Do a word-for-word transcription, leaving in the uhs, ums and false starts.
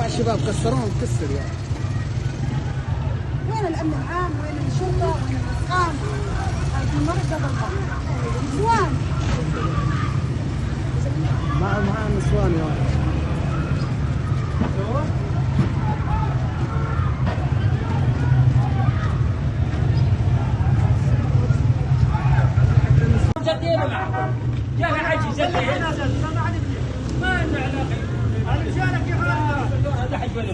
الشباب كسروهم كسر يا. وين الأمن العام؟ وين الشرطة؟ وين الإسقان؟ هذه مرة قبل. نسوان. مع، مع النسوان يا ولد. جدي معكم. جاي عجي، جدي. ما عنده علاقة. هذا حجوة.